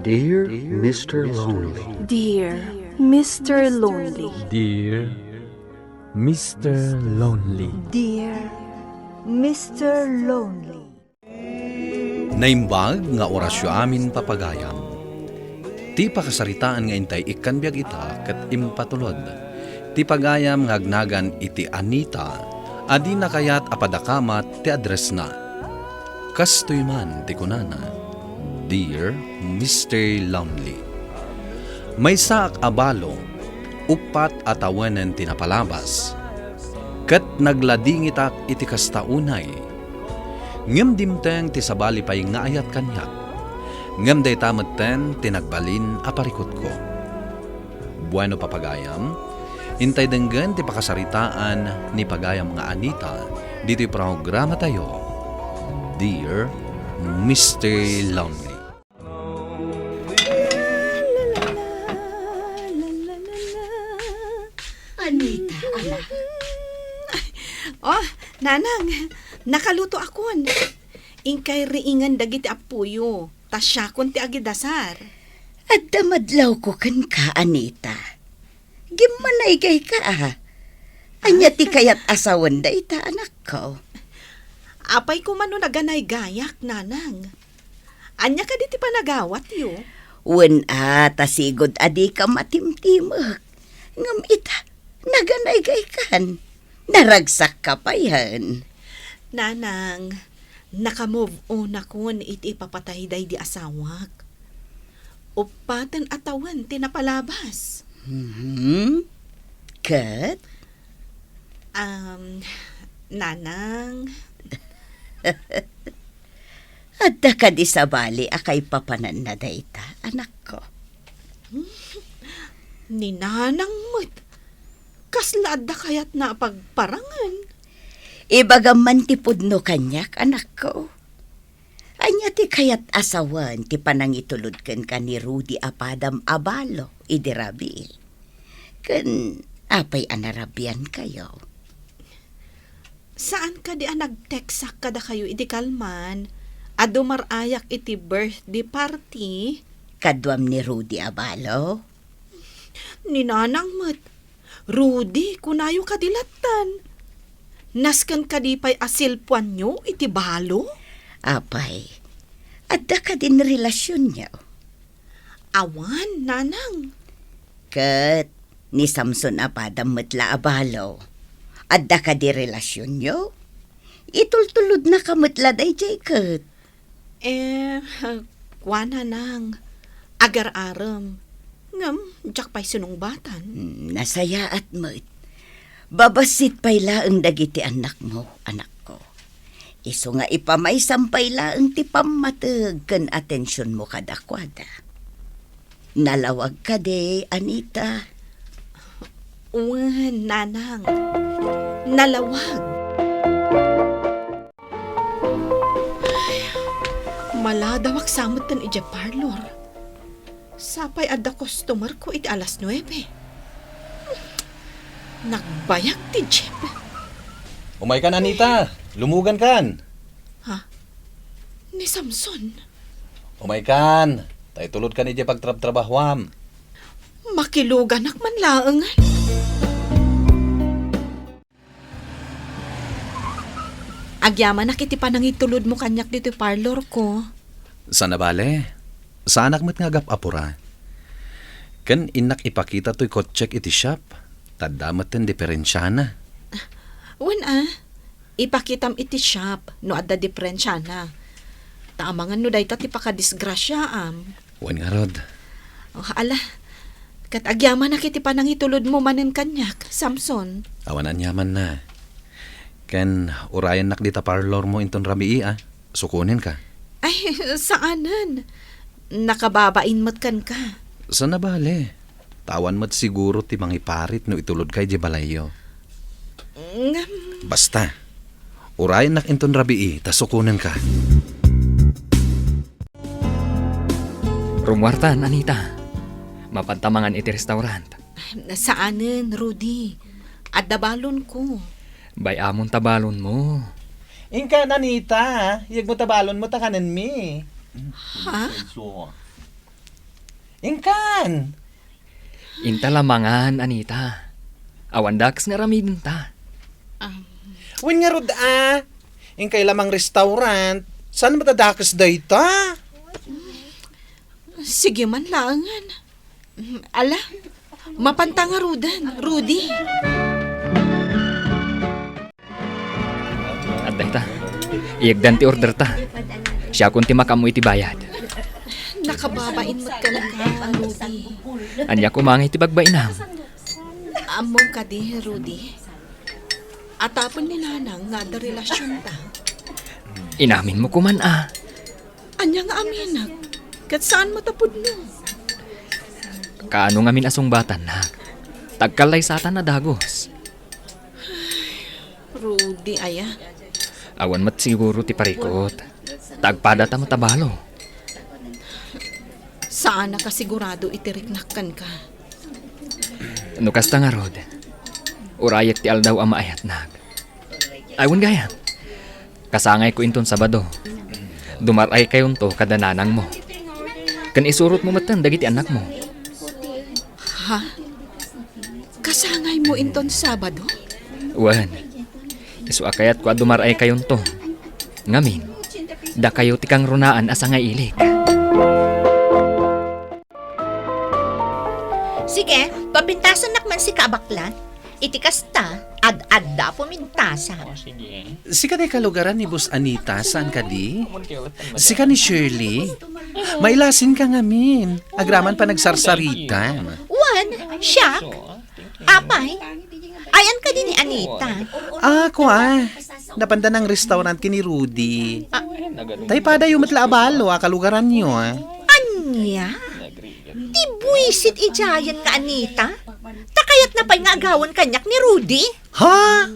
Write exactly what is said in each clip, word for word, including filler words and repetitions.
Dear Mister Lonely. Dear Mister Lonely. Dear Mister Lonely. Dear Mister Lonely. Naimbag nga orasyo amin, papagayam. Ti pakasaritaan nga intay ikkan biag ita ket impatulod. Ti pagayam nga agnagan iti Anita a dina kayat a padakamat ti addressna. Kastoy man ti kunana, "Dear Mister Lonely, maysaak a balo, uppat a tawenen ti napalabas, ket nagladingitak iti kasta unay. Ngem dimteng ti sabali pay nga ayat kaniak, ngem dayta metten ti nagbalin a parikutko." Bueno, papagayam, intay denggen ti pakasaritaan ni pagayam nga Anita ditoy programatayo, Dear Mister Lonely. Anita, anak. Oh, Nanang, nakaluto akon. Inkay riingen dagiti appoyo, ta siakon ti agidasar. Adda madlawko kenka, Anita. Gimmanaygayka, a. Ania ti kayat a sawen dayta, anakko? Apay koma no naganaygayak, Nanang? Ania kadi ti panagawatyo? Wen a, ta sigud a dika matimtimek. Ngem ita, naganaygaykan. Naragsakka payen. Nanang, naka-move on akon iti ipapatay daydi asawak. Uppaten a tawen ti napalabas. Mhm. Ket? Um, Nanang. Adda kadi sabali a kaipapananna dayta, anakko? Ni Nanang met. Kasla adda kayatna a pagparangen? Ibagam man ti pudno kaniak, anakko. Ania ti kayat a sawen ti panangitulod kenka ni Rudy a padam a balo idi rabii? Ken apay a narabiankayo? Saan kadi a nag-textak kadakayo idi kalman a dumar-ayak iti birthday party? Kaduam ni Rudy a balo? Ni Nanang met. Rudy, kunayo kadi lattan. Nasken kadi pay a selpoanyo iti balo? Apay, adda kadin relasionyo? Awan, Nanang. Ket ni Samson a padam met la a balo, adda kadi relasionyo? Itultulodnaka met la daydiay ket. Eh, kua, Nanang, agar-arem. Ngem, diak pay sinungbatan. Hmm, nasayaat met. Babassit pay laeng dagiti annakmo, anakko. Isu nga ipamaysam pay laeng ti pammateg ken atensionmo kadakuada. Nalawag kadi, Anita? Wen, Nanang. Nalawag. Ay, maladawak sa metten idiay parlor. Sapay adda customer ko iti alas nuebe. Nagbayag ti jeep. Umaykan, Anita. Lumugankan. Ha? Ni Samson? Umaykan. Ta itulodkan idiay pagtrabtrabahuam. Makiluganak man laengen. Agyamanak iti panangitulodmo kaniak ditoy parlor ko. Saan a bale, saanak met nga agap-apura. Ken innak ipakita toy kotsek iti shop, ta adda metten diferensiana. Wen a, ipakitam iti shop no adda diferensiana. Ta amangan no dayta ti pakadisgrasiaam. Wen ngarud. Oh, ala. Ket agyamanak iti panangitulodmo manen kaniak, Samson. Awan aniamanna. Ken urayennak dita parlormo inton rabii, a. Sukonenka. Ay, saanen. Nakababain met kenka. Saan a bale. Ta awan met siguro ti mangiparit no itulodka idiay balayyo. Ngem. Basta. Urayennak inton rabii, ta sukonenka. Rummuartan, Anita. Mapanta mangan iti restaurant. Saanen, Rudy. Adda balonko. Bay-amon ta balonmo. Inka, Anita. Yegmo ta balonmo ta kanenmi. Ha? Inkan! Inta lamangan, Anita. Awan dakes nga aramidenta. Ah. Wen ngarud a, inkay lamang restaurant, saan met a dakes dayta? Sige man laengen. Ala, mapanta ngaruden, Rudy. Adda ita. Iyegdan ti orderta. Siakon ti makaammo iti bayad. Nakababain met kenka, Rudy. Ania koma ngay ti pagbainam? Ammom kadi, Rudy? Atapen ni Nanang nga adda relasionta. Inaminmo koman a. Ania nga aminek? Ket saan met a pudno? Kaano ngamin a sungbatannak? Tagkallaysatan a dagus. Rudy, aya? Awan met siguro ti parikut. Ta agpadata met a balo. Saan a kasigurado iti riknak kenka. No kasta ngarud, urayek ti aldaw a maayatnak. Ay, wen gayam, kasangayko inton Sabado. Dumar-aykayonto kada nanangmo. Ken isurotmo metten dagiti annakmo. Ha? Kasangaymo inton Sabado? Wen, isu a kayatko a dumar-aykayonto. Ngamin, dakayo ti kangrunaan a sangailik. Sige, papintasannak man sika a bakla. Iti kasta, ad-adda pumintasan. O, sige. Sika di kalugaran ni Boss Anita, saan kadi? Sika ni Shirley? Mailasin ka ngamin. Agraman pa nagsarsarita. Wen, siak. Apay, ayan kadi ni Anita? Ah, kua. Napanda nang restaurant ken ni Rudy. Ah. Tay padayo met la a balo a kalugaranyo, ah. Ania? Ti buisit idiayen nga Anita? Ta kayatna pay nga agawan kaniak ni Rudy? Ha?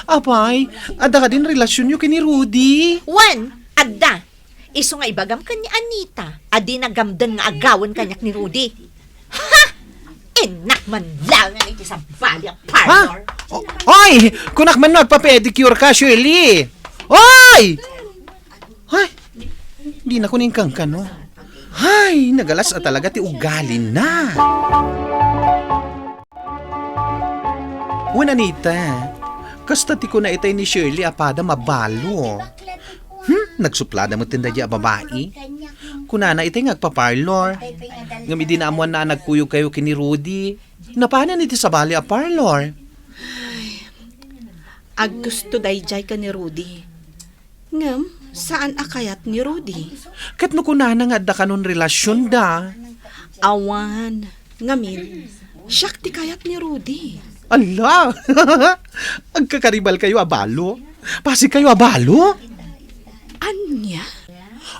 Apay, adda kadin relasionyo ken ni Rudy? Wen, adda. Isu nga ibagam ken ni Anita a di nagamden nga agawan kaniak ni Rudy. Ha? Innak man laeng iti sabali a parlor. Ha? O-, oy! Kunak man no agpa-pedicure ka, Shirley! Oy! Ay! Di na ko nin kankano. Ay, nagalas a talaga ti ugalina. Wen, Anita, kasta ti kuna itay ni Shirley a padam a balo. Hmm? Nagsuplada met ti daydiay a babai. Kunana itay nga agpa-parlor. Ngem idi naammoanna a nagkuyogkayo ken ni Rudy, napanen iti sabali a parlor. Ay, aggusto daydiay ken ni Rudy. Ngem, saan a kayat ni Rudy. Ket no kunana nga adda kanon relasionda? Awan. Ngamin, siak ti kayat ni Rudy. Ala! Agkakaribalkayo a balo? Pasigkayo a balo? Ania?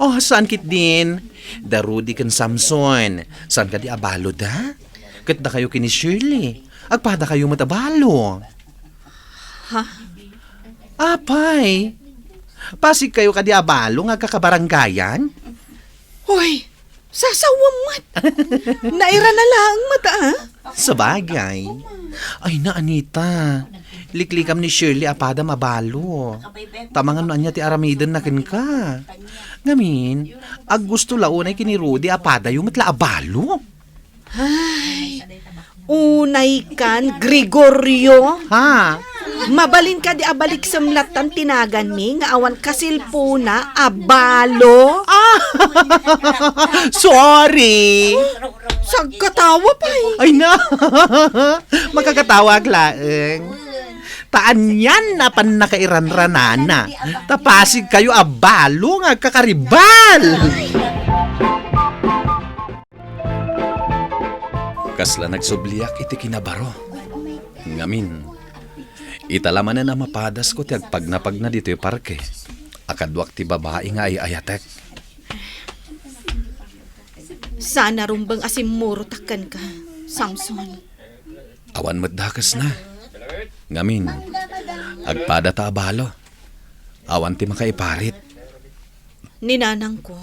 O, saan ketdin? Da Rudy ken Samson, saan kadi a baloda? Ket dakayo ken ni Shirley, agpadakayo met a balo. Ha? Apay, pasigkayo kadi a balo nga agkakabarangayan? Hoy, sasawem met. Nairana laeng met, ah. Sabagay. Ay na, Anita. Liklikam ni Shirley a padam a balo. Tamangan no ania ti aramidenna kenka. Ngamin, aggusto la unay ken ni Rudy a padayo met la a balo. Ay, unay kan, Gregorio. Ha? Mabalin kadi a baliksem lattan ti naganmi nga awan kasilpona a balo? Ah! Sorry! Sagkatawa pay. Ay na! Makakatawa ak laeng. Ta anian a pannakairanranana. Ta pasigkayo a balo nga agkakaribal. Kasla nagsubliak iti kinabaro. Ngamin, ita la manen a mapadasko ti agpagnapagna ditoy parke a kaduak ti babai nga ay-ayatek. Saan a rumbeng a simmurotak kenka, Samson. Awan met dakesna. Ngamin, agpadata a balo. Awan ti makaiparit. Ni nanangko,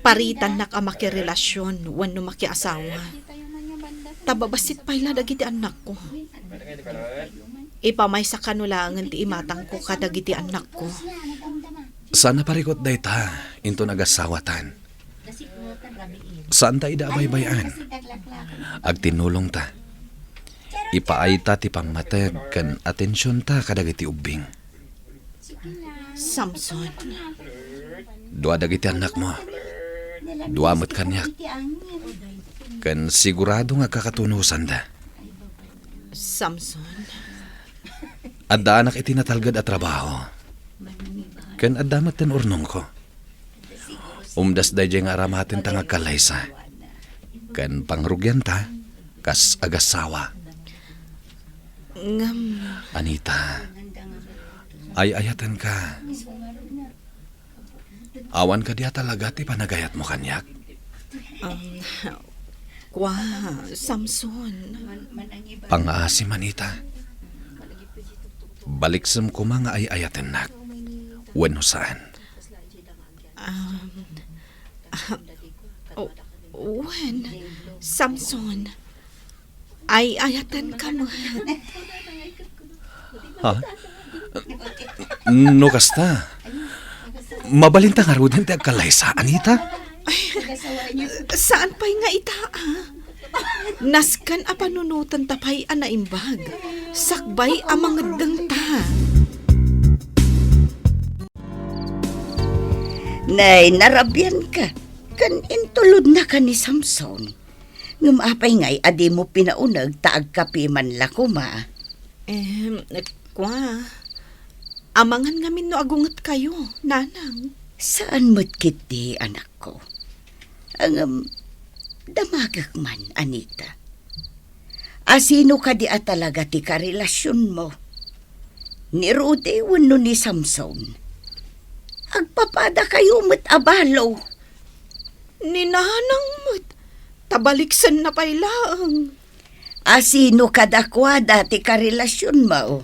paritannak a makirelasion wenno makiasawa. Ta babassit pay la dagiti annakko. Ipamaysa kano laengen ti imatangko kadagiti annakko. Saan a parikut dayta, inton agasawatan. Saanta ida a baybay-an. Agtinnulongta. Ipaayta ti pammateg ken atensionta kadagiti ubbing. Samson. Dua dagiti annakmo. Dua met kaniak. Ken sigurado nga agkakatunusanda. Samson. Addaanak iti natalged a trabaho. Ken adda met ti urnongko. Umdas daydiay nga aramaten ta nga agkallaysa. Ken pangrugianta kas agassawa. Ngem Anita, ay-ayatenka. Awan kadi a talaga ti panagayatmo kaniak? Um, kua, Samson. Pangngaasim, Anita. Baliksem koma nga ay-ayatennak. Wenno saan? Um, ah, o-, wen, Samson. Ay-ayatenka met. Ha? No kasta, mabalinta ngaruden ti agkallaysa, Anita? Ay, saan pay nga ita, a? Nasken a panunotenta pay a naimbag. Sakbay a mangeddengta. Nay, narabianka. Ken intulodnaka ni Samson. Ngem apay ngay a dimo pinauneg ta agkape man la koma? Em, kua, amangan ngamin no agungetkayo, nanang. Saan met ketdi, anakko. Ngem, damagek man, Anita. Asino kadi a talaga ti karelasionmo? Ni Rudy wenno ni Samson? Agpapadakayo met a balo. Ni nanang met, ta baliksenna pay laeng. Asino kadakuada ti karelasionmo?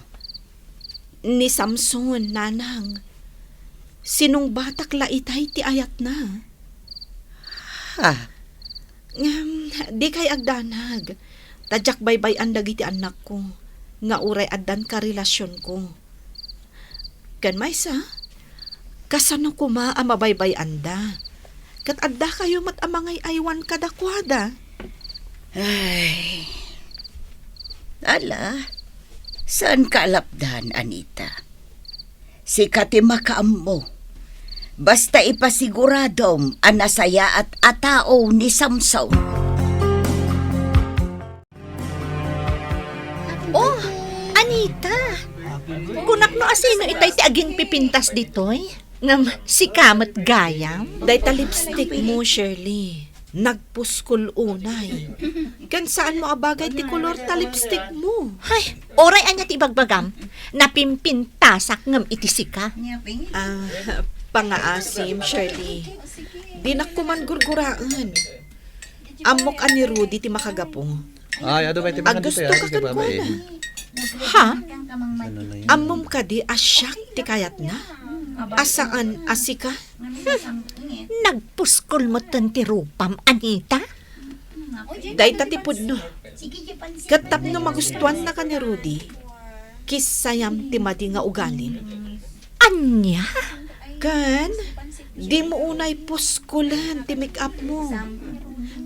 Ni Samson, nanang. Sinungbatak la itay ti ayatna. Ha? Ngem, dikay agdanag. Ta diak baybay-an dagiti annakko, nga uray addan karelasionko. Ken maysa, kasano koma a mabaybay-anda? Ket addakayo met a mangay-aywan kadakuada. Ay. Ala, saanka a lapdan, Anita. Sika ti makaammo. Basta ipasiguradom a nasayaat a tao ni Samson. Oh, Anita! Kunak no asino itay ti agingpipintas ditoy? Ngem sika met gayam? Dayta lipstick mo, Shirley. Nagpuskol unay. Ken saanmo a bagay ti kolor ta lipstick mo. Hay, oray ania ti ibagbagam? Napimpintasak ngem iti sika. Ah, pangngaasim, Shirley. Dinak koman gurguraen. Ammok a ni Rudy ti makagapu. Ay, adu pay ti Aggusto ka kenkuana. Ha? Ammom kadi a siak ti kayatna? A saan a sika? Hmm. Nagpuskol metten ti rupam, Anita. Dayta ti pudno. Ket tapno magustuannaka ni Rudy, kissayam ti madi nga ugalim. Ania? Ken, dimo unay puskolen ti make-up mo.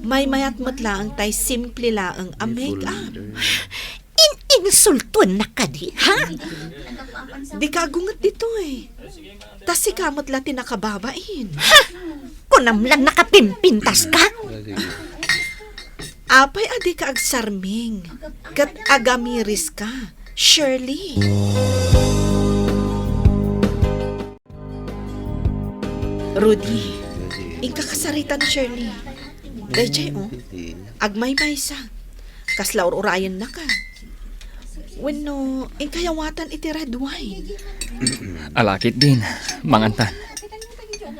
Maymayat met laeng tay simple laeng a make-up. In-insultuennak kadi, ha? Dika agunget ditoy. Ta sika met la ti nakababain. Ha? Kunam la nakapimpintaska? Apay a dika agsarming ket agamiriska, Shirley? Rudy, inka kasarita ni Shirley. Daydiay, oh. Agmaymaysa. Kasla ur-urayennaka. Wenno, inkay awatan iti red wine. Ala ketdin, mangantan.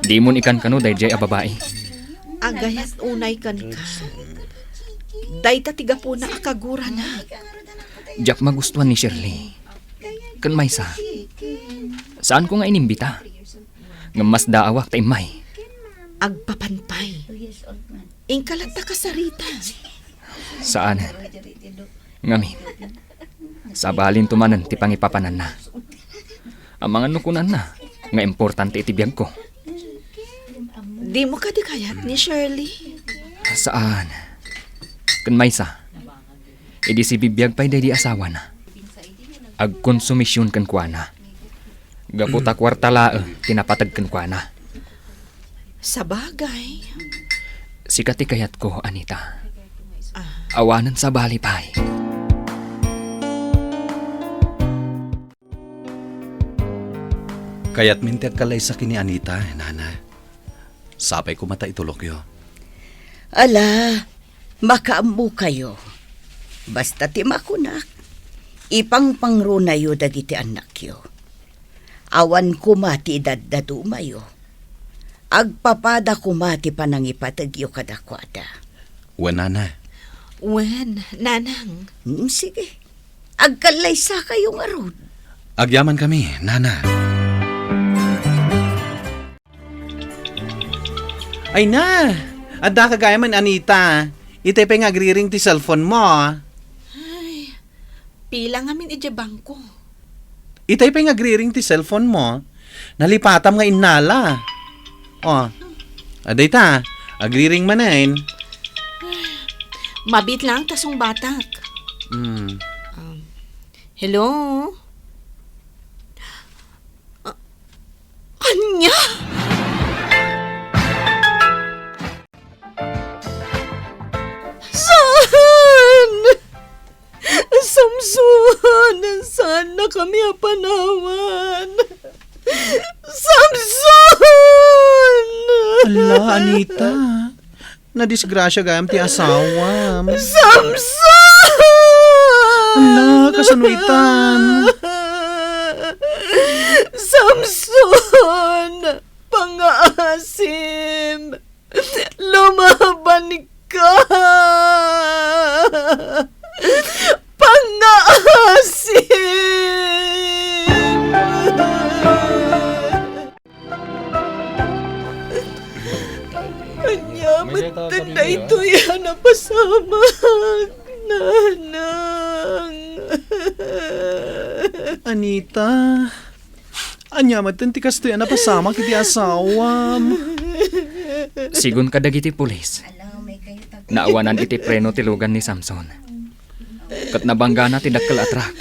Dimon ikan kano daydiay a babai. Agayat unay kenka. Dayta ti gapuna a kaguranak. Diak magustuan ni Shirley. Ken maysa, saanko nga inimbita. Ngem masdaawak ta immay. Agpapan pay. Inka latta kasarita. Saanen. Ngamin, sabalinto manen ti pangipapananna. Amangan no kunanna nga importante iti biagko. Dimo kadi kayat ni Shirley? Saan. Ken maysa, idi sibibiag pay daydi asawana, agkonsumision kenkuana. Gapu ta kuarta laeng ti napateg kenkuana. Sabagay. Sika ti kayatko, Anita. Ah. Awanen sabali pay. Kayatmin ti agkallaysa ken ni Anita, Nana. Sapay koma ta itulokyo. Ala, makaammokayo. Basta ti makunak, ipangpangrunayo dagiti annakyo. Awan koma ti idaddadumayo. Agpapada koma ti panangipategyo kadakuada. Wen, Nana. Wen, Nanang. Hmm, sige. Agkallaysakayo ngarud. Agyamankami, Nana. Ay na! Adda ka gayam, Anita. Itay pay nga agriring ti cellphone mo. Ay, pila ngamin idiay bangko? Itay pay nga agriring ti cellphone mo. Nalipatam nga innala. Oh, adda ita. Agriring manen. Mabiit lang ta sungbatak. Hmm. Um, hello? Ah, ania? Saan? Samson, saannakami a panawan. Samson! Ala, Anita. Nadisgrasia gayam ti asawam. Samson! Ala, kasano itan? Samson! Pangaasim! Lumaban ka! Pangaasim! Ania met daytoy a napasamak, Nanang? Anita, ania met ti kastoy a napasamak iti asawam? Sigun kadagiti pulis, naawanan iti preno ti lugan ni Samson. Ket nabanggana ti dakkel a truck.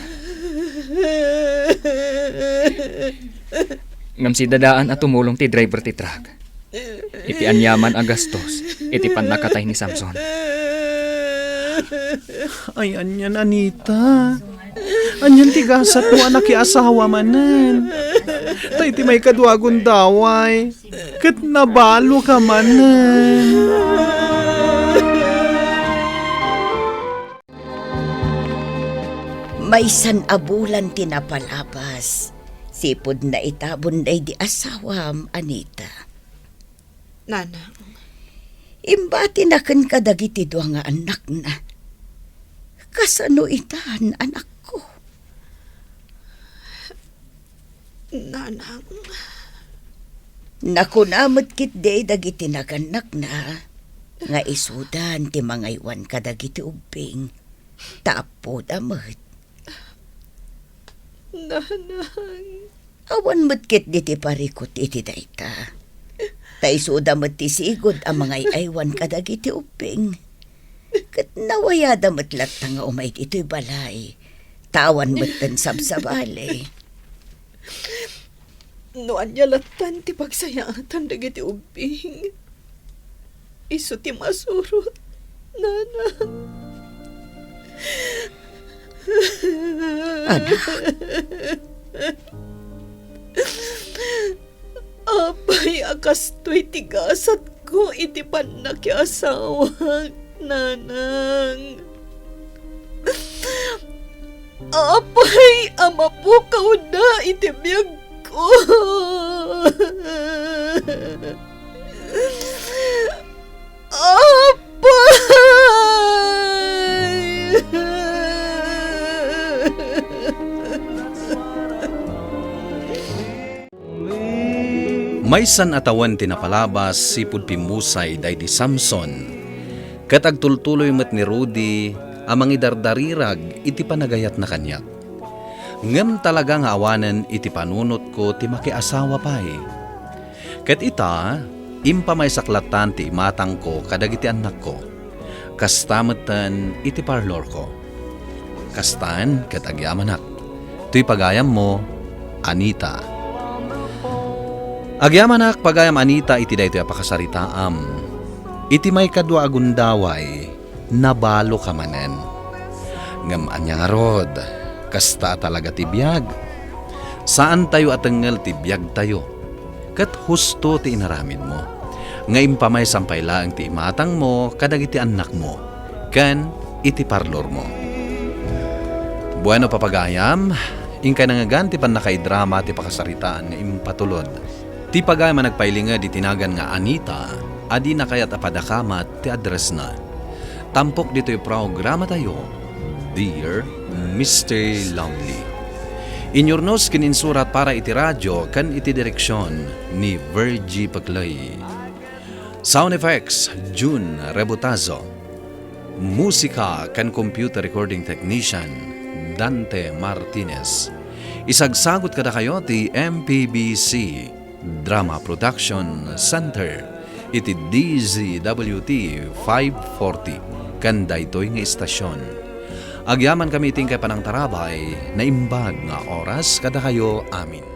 Ngem sidadaan a tumulong ti driver ti truck iti aniaman a gastos iti pannakatay ni Samson. Ay, anian, Anita? Anian ti gasatmo a nakiasawa manen? Ta iti maikadua a gundaway, ket nabalo ka manen. Maysan a bulan ti napalabas, sipud naitabon daydi asawam, Anita. Nanang. Imbatina ken kadagiti dua nga annakna. Kasano itan, anakko? Nanang. Nakuna met ketdi dagiti nagannakna nga isudan ti mangaywan kadagiti ubbing, ta appoda met. Nanang. Awan met ketdi ti parikut iti dayta. Ta isuda met ti sigud a mangay-aywan kadagiti ubbing. Ket nawayada met latta nga umay ditoy balay, ta awan metten sabsabali. No ania lattan ti pagsayaatan dagiti ubbing, isu ti masurot, Nanang. Anak. Apay a kastoy ti gasatko iti pannakiasawak, Nanang? Apay a mapukawda iti biagko? Apay! Maysan a tawen ti napalabas sipud pimmusay daydi Samson, ket agtultuloy met ni Rudy a mangidardarirag iti panagayatna kaniak. Ngem talaga nga awanen iti panunotko ti makiasawa pay. Ket ita, impamaysak lattan ti imatangko kadagiti annakko. Kasta metten iti parlorko. Kastan ket agyamanak. Toy pagayammo, Anita. Agyamanak, pagayam Anita, iti daytoy a pakasaritaam. Iti maikadua a gundaway, nabaloka manen. Ngem ania ngarud, kasta a talaga ti biag. Saantayo a tengngel ti biagtayo, ket husto ti inaramidmo, nga impamaysam pay laeng ti imatangmo kadagiti annakmo ken iti parlormo. Bueno, papagayam, inkay nangngegan ti pannakaidrama ti pakasaritaan nga impatulod. Ti pagayam a nagpailinged iti nagan nga Anita, adina kayat a padakamat ti addressna. Tampok ditoy programatayo, Dear Mister Lonely. Inyurnos ken insurat para iti radio ken iti direksion ni Virgie Peclay. Sound effects, June Rebotazo. Musika ken computer recording technician, Dante Martinez. Isagsagut kadakayo ti M P B C Drama Production Center iti D Z W T five forty ken daytoy nga istasion. Agyamankami iti inkay panangtarabay, naimbag nga oras kadakayo amin.